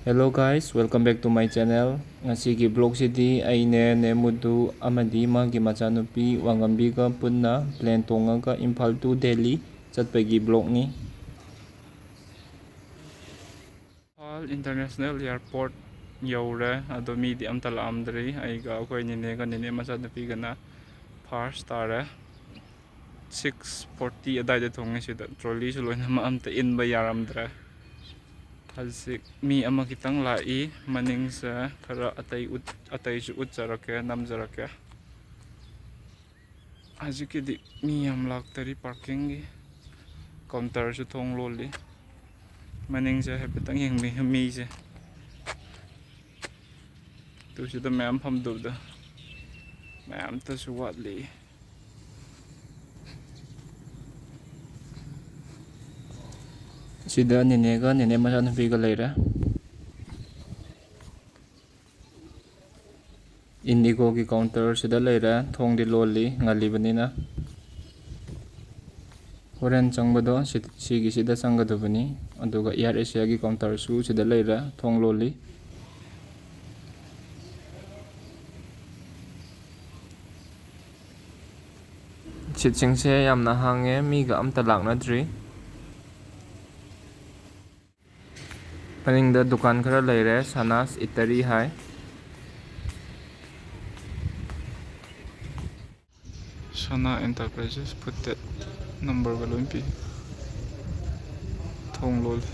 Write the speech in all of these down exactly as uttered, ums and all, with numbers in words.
Hello guys, welcome back to my channel. ꯉꯁꯤꯒꯤ vlogꯁꯤꯗꯤ ꯑꯩꯅꯦ, ꯅꯦ ꯃꯨꯗꯨ ꯑꯃꯗꯤ ꯃꯥꯒꯤ ꯃꯆꯥꯅꯨꯄꯤ ꯋꯥꯉꯝꯕꯤꯒ ꯄꯨꯟꯅ plane ꯇꯣꯡꯉꯒ ꯏꯝꯐꯥꯜ to ꯗꯦꯜꯂꯤ ꯆꯠꯄꯒꯤ vlogꯅꯤ꯫ ꯏꯝꯐꯥꯜ International Airport ꯌꯧꯔꯦ, ꯑꯗꯣ ꯃꯤꯗꯤ ꯑꯝꯇ ꯂꯥꯛꯑꯝꯗ꯭ꯔꯤ꯫ ꯑꯩꯒ ꯑꯩꯈꯣꯏ ꯅꯤꯅꯦꯒ ꯅꯤꯅꯦ ꯃꯆꯥꯅꯨꯄꯤꯒꯅ first ꯇꯥꯔꯦ꯫ Six forty ꯑꯗꯥꯏꯗ ꯊꯨꯡꯉꯦ꯫ ꯁꯤꯗ trolleyꯁꯨ ꯂꯣꯏꯅꯃꯛ ꯑꯝꯇ ꯏꯟꯕ ꯌꯥꯔꯝꯗ꯭ꯔꯦ꯫ ꯍꯧꯖꯤꯛ ꯃꯤ ꯑꯃ ꯈꯤꯇꯪ ꯂꯥꯛꯏ꯫ ꯃꯅꯤꯡꯁꯦ ꯈꯔ ꯑꯇꯩ ꯎꯠ-, ꯑꯇꯩꯁꯨ ꯎꯠꯆꯔꯛꯀꯦ, ꯅꯝꯖꯔꯛꯀꯦ꯫ ꯍꯧꯖꯤꯛꯀꯤꯗꯤ ꯃꯤ ꯌꯥꯝ ꯂꯥꯛꯇꯔꯤ꯫ Parkingꯒꯤ counterꯁꯨ ꯊꯣꯡ ꯂꯣꯜꯂꯤ꯫ ꯃꯅꯤꯡꯁꯦ ꯍꯥꯏꯐꯦꯠꯇꯪ ꯌꯦꯡꯕꯤꯌꯨ ꯃꯤꯁꯦ꯫ ꯇꯨ ꯁꯤꯗ ꯃꯌꯥꯝ ꯐꯝꯗꯕꯗꯣ ꯃꯌꯥꯝꯇꯁꯨ ꯋꯥꯠꯂꯤ꯫ ꯁꯤꯗ ꯅꯦꯅꯦꯒ ꯅꯦꯅꯦ ꯃꯆꯥꯅꯨꯄꯤꯒ ꯂꯩꯔꯦ꯫ IndiGoꯒꯤ counterꯁꯤꯗ ꯂꯩꯔꯦ꯫ ꯊꯣꯡꯗꯤ ꯂꯣꯜꯂꯤ, ꯉꯜꯂꯤꯕꯅꯤꯅ꯫ ꯍꯣꯔꯦꯟ ꯆꯪꯕꯗꯣ ꯁꯤ-, ꯁꯤꯒꯤꯁꯤꯗ ꯆꯪꯒꯗꯕꯅꯤ꯫ ꯑꯗꯨꯒ Air Asiaꯒꯤ counterꯁꯨ ꯁꯤꯗ ꯂꯩꯔꯦ, ꯊꯣꯡ ꯂꯣꯜꯂꯤ꯫ Seatꯁꯤꯡꯁꯦ ꯌꯥꯝꯅ ꯍꯥꯡꯉꯦ, ꯃꯤꯒ ꯑꯝꯇ ꯂꯥꯛꯅꯗ꯭ꯔꯤ꯫ ꯃꯅꯤꯡꯗ ꯗꯨꯀꯥꯟ ꯈꯔ ꯂꯩꯔꯦ, Sana's Eatery ꯍꯥꯏ꯫ Sana Enterprises ꯐꯨꯠꯇꯦꯠ numberꯒ ꯂꯣꯏ ꯄꯤ꯫ ꯊꯣꯡ ꯂꯣꯜꯂꯤ꯫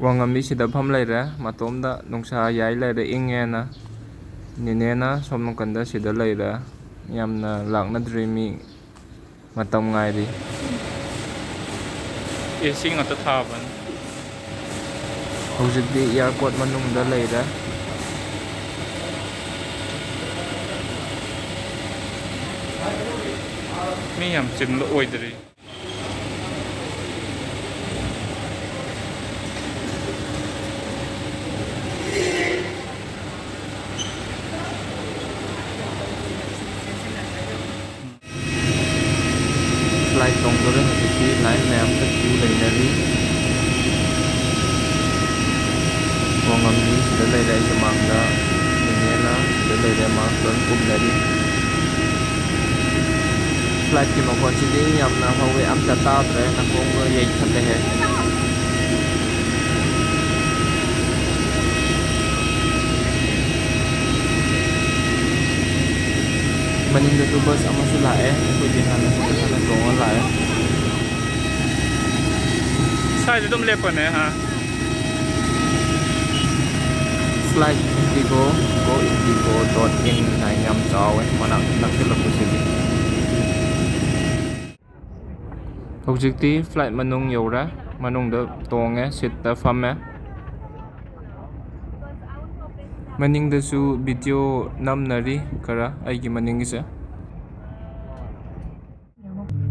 ꯋꯥꯉꯝꯕꯤꯁꯤꯗ ꯐꯝ ꯂꯩꯔꯦ, ꯃꯇꯣꯝꯗ ꯅꯨꯡꯁꯥ ꯌꯥꯏ ꯂꯩꯔꯦ, ꯏꯪꯉꯦꯅ꯫ ꯅꯦꯅꯦꯅ ꯁꯣꯝ ꯅꯥꯀꯟꯗ ꯁꯤꯗ ꯂꯩꯔꯦ, ꯌꯥꯝꯅ ꯂꯥꯛꯅꯗ꯭ꯔꯤ ꯃꯤ꯫ ꯃꯇꯝ ꯉꯥꯏꯔꯤ꯫ AC ꯉꯥꯛꯇ ꯊꯥꯕꯅꯤ꯫ ꯍꯧꯖꯤꯛꯇꯤ airport ꯃꯅꯨꯡꯗ ꯂꯩꯔꯦ꯫ ꯃꯤ ꯌꯥꯝ ꯆꯤꯟꯕ ꯑꯣꯏꯗ꯭ꯔꯤ꯫ ꯂꯩꯔꯦ, ꯃꯥ ꯂꯣꯏ ꯀꯨꯝꯅꯔꯤ꯫ Flightꯀꯤ ꯃꯈꯣꯟꯁꯤꯗꯤ ꯌꯥꯝꯅ ꯍꯧꯋꯦ, ꯑꯝꯇ ꯇꯥꯗ꯭ꯔꯦ, ꯅꯥꯀꯣꯡꯒ ꯌꯩꯊꯠꯂꯦꯍꯦ꯫ ꯃꯅꯤꯡꯗꯁꯨ bus ꯑꯃꯁꯨ ꯂꯥꯛꯑꯦ, ꯑꯩꯈꯣꯏꯗꯤ ꯍꯥꯟꯅ ꯁꯤꯗ ꯍꯥꯟꯅ ꯇꯣꯡꯉ ꯂꯥꯛꯑꯦ꯫ ꯁ꯭ꯋꯥꯏꯗ ꯑꯗꯨꯝ ꯂꯦꯞꯄꯅꯦ, ꯍꯥ? Flight Indigo, go indigo dot in ꯍꯥꯏꯅ ꯌꯥꯝ ꯆꯥꯎꯋꯦ, ꯃꯅꯥꯛ ꯅꯛꯁꯤꯜꯂꯛꯄꯁꯤꯗꯤ꯫ ꯍꯧꯖꯤꯛꯇꯤ flight ꯃꯅꯨꯡ ꯌꯧꯔꯦ, ꯃꯅꯨꯡꯗ ꯇꯣꯡꯉꯦ, seatꯇ ꯐꯝꯃꯦ꯫ ꯃꯅꯤꯡꯗꯁꯨ video ꯅꯝꯅꯔꯤ ꯈꯔ, ꯑꯩꯒꯤ ꯃꯅꯤꯡꯒꯤꯁꯦ꯫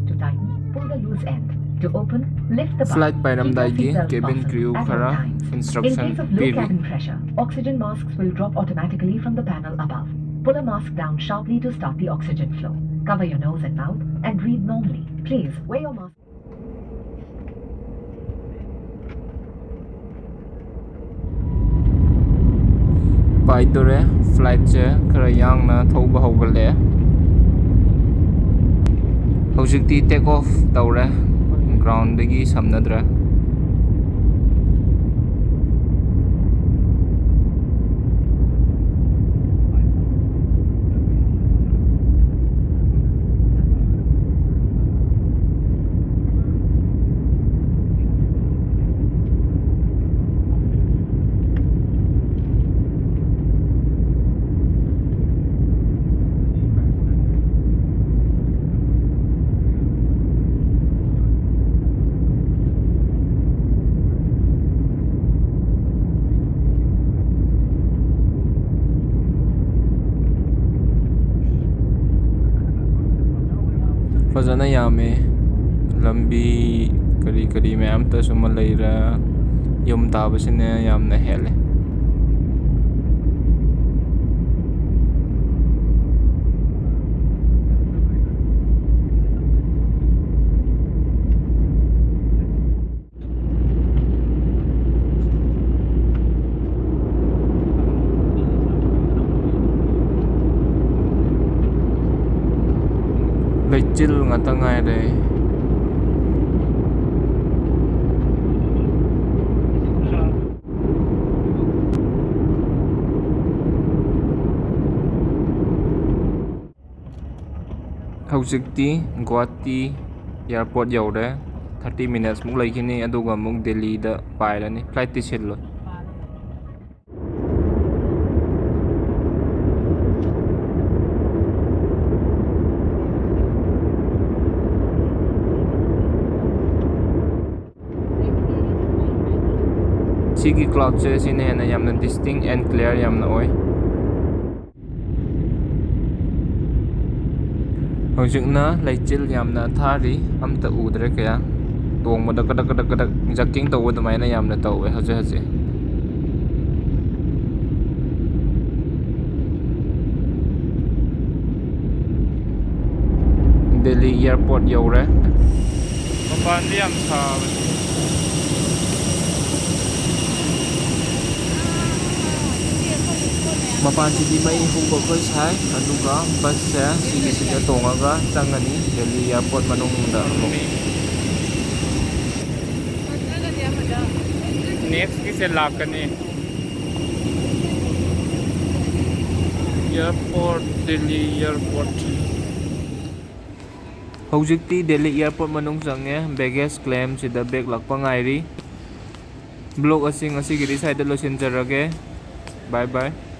To tighten, pull the loose end. To open, lift the button. Flight ꯄꯥꯏꯔꯝꯗꯥꯏꯒꯤ cabin crew ꯈꯔ instruction ꯄꯤꯔꯤ꯫ Keep your seatbelt fastened at all times. In case of low cabin pressure, oxygen masks will drop automatically from the panel above. Pull a mask down sharply to start the oxygen flow. Cover your nose and mouth and breathe normally. Please wear your mask. ꯄꯥꯏꯗꯣꯔꯦ꯫ Flightꯁꯦ ꯈꯔ ꯌꯥꯡꯅ ꯊꯧꯕ ꯍꯧꯒꯠꯂꯛꯑꯦ꯫ ꯍꯧꯖꯤꯛꯇꯤ take off ꯇꯧꯔꯦ꯫ Groundꯗꯒꯤ ꯁꯝꯅꯗ꯭ꯔꯦ꯫ ꯐꯖꯅ ꯌꯥꯝꯃꯦ꯫ ꯂꯝꯕꯤ ꯀꯔꯤ ꯀꯔꯤ ꯃꯌꯥꯝ ꯇꯁꯨ ꯑꯃ ꯂꯩꯔꯦ꯫ ꯌꯨꯝ ꯇꯥꯕꯁꯤꯅ ꯌꯥꯝꯅ ꯍꯦꯜꯂꯦ꯫ ꯂꯩꯆꯤꯜ ꯉꯥꯛꯇ ꯉꯥꯏꯔꯦ꯫ ꯍꯧꯖꯤꯛꯇꯤ ꯒꯨꯋꯥꯍꯥꯇꯤ airport ꯌꯧꯔꯦ꯫ Thirty minutes ꯃꯨꯛ ꯂꯩꯈꯤꯅꯤ, ꯑꯗꯨꯒ ꯑꯃꯨꯛ ꯗꯦꯜꯂꯤꯗ ꯄꯥꯏꯔꯅꯤ꯫ Flightꯇꯤ ꯁꯤꯜꯂꯣꯏ꯫ ꯁꯤꯒꯤ cloudꯁꯦ, ꯁꯤꯅ ꯍꯦꯟꯅ ꯌꯥꯝꯅ distinct and clear ꯌꯥꯝꯅ ꯑꯣꯏ꯫ ꯍꯧꯖꯤꯛꯅ ꯂꯩꯆꯤꯜ ꯌꯥꯝꯅ ꯊꯥꯔꯤ, ꯑꯝꯇ ꯎꯗ꯭ꯔꯦ ꯀꯌꯥ꯫ ꯇꯣꯡꯕꯗ ꯀꯗꯛ ꯀꯗꯛ ꯀꯗꯛ jerking ꯇꯧꯕ ꯑꯗꯨꯃꯥꯏꯅ ꯌꯥꯝꯅ ꯇꯧꯋꯦ ꯍꯧꯖꯤꯛ ꯍꯧꯖꯤꯛ꯫ ꯗꯦꯜꯂꯤ airport ꯌꯧꯔꯦ꯫ ꯃꯄꯥꯟꯗꯤ ꯌꯥꯝ ꯁꯥꯕꯅꯤ꯫ ꯃꯄꯥꯟꯁꯤꯗꯤ ꯃꯩ ꯍꯧꯕ ꯑꯩꯈꯣꯏ ꯁꯥꯏ, ꯑꯗꯨꯒ busꯁꯦ ꯁꯤꯒꯤꯁꯤꯗ ꯇꯣꯡꯉꯒ ꯆꯪꯉꯅꯤ ꯗꯦꯜꯂꯤ airport ꯃꯅꯨꯡꯗ ꯑꯃꯨꯛ꯫ Nextꯀꯤꯁꯦ ꯂꯥꯛꯀꯅꯤ꯫ Airport, Delhi airport꯫ ꯍꯧꯖꯤꯛꯇꯤ ꯗꯦꯜꯂꯤ airport ꯃꯅꯨꯡ ꯆꯪꯉꯦ꯫ Baggage claimꯁꯤꯗ bag ꯂꯥꯛꯄ ꯉꯥꯏꯔꯤ꯫ Vlog ꯑꯁꯤ ꯉꯁꯤꯒꯤꯗꯤ ꯁ꯭ꯋꯥꯏꯗ ꯂꯣꯏꯁꯤꯟꯖꯔꯒꯦ꯫ Bye bye꯫